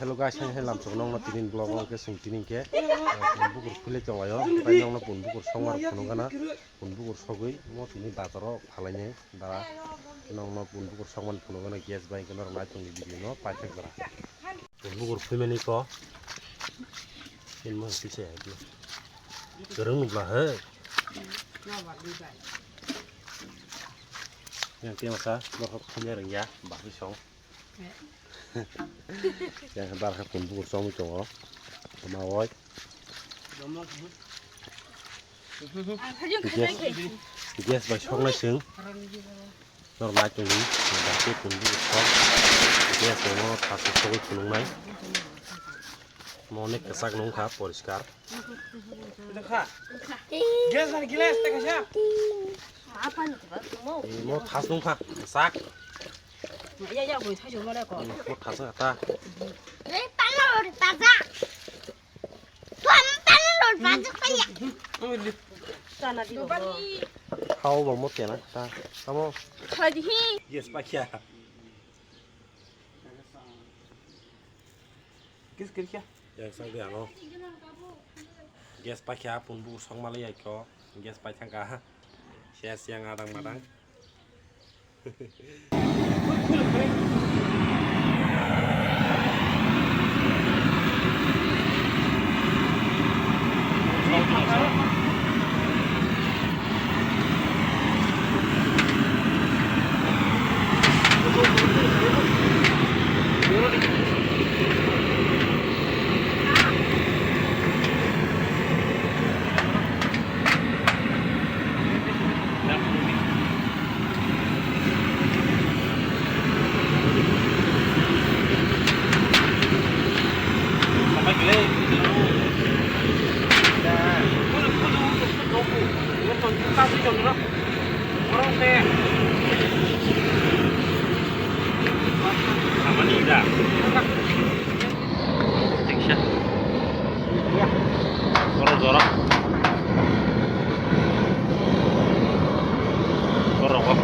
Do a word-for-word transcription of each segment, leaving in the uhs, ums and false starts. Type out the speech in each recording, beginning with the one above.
Hello guys, hai hai lamsok nongno tinin vlog o khe chwng tinin khe, eh, pun bukur phule chongayo, tai nongno pun bukur songmar phunukgana, pun bukur sogwi mo tini bazaro phalainai dara, nongno pun bukur songmani phunukgana gas bai khe norok nai tongni video no paithak dara. Pun bukur phimani ko, tini mo kisa hai khe. Kwrwng nukla hai. Yang khe masa, borok phimya rwngya, bakri song. Yang bar khe pun bukur chongwi tongo. Tama oi. Gas, gas bai soknai chwng. Nor nai tongwi. Bar khe pun bukur chong. Gas bai mo thasuk sogwi phunuknai. Mo onek kwchak nung kha poriskar. Gas ani gilas ta kaisa. Mo thas nung kha kwchak. Ya, ya, goi thai jomare ko. Mo thas nung kha ta. Tana di bo. Khao bo mo tena ta. Tamo. Khalai di hi. Yes, pakya. Kis kis kya? Yang sang dia no. Gas pakya pun bu song malai ya kyo. Gas pakyang ka. Sia siang adang madang. Hamani da. Teksa. Jora jora. Jora ko.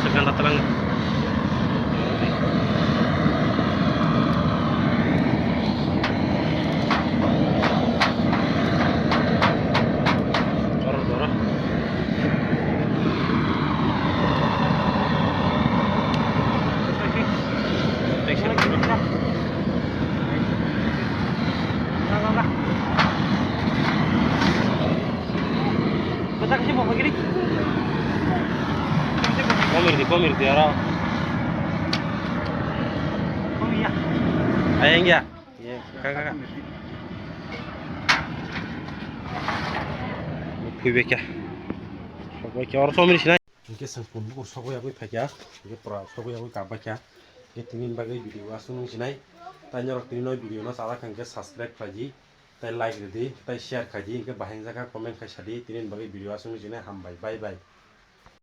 Segan datang. Jora jora. Komir di, komir di, aro. Ayang ya. Ye, ka, ka, ka. Phui be kya. Sokbai kya, oro somri sinai. Hingke chwng pun bukur sogwi yagwi phaikha. Hingke pura sogwi yagwi kabbaikha. Hingke tini bagwi video aswk nung sinai. Tai norok tini no video no chajak kha hingke subscribe khlai di. Tai like ridi, tai share khaidi, hingke bahai jaka comment khai sadi, tini bagwi video aswk nung sinai, hambai, bye bye.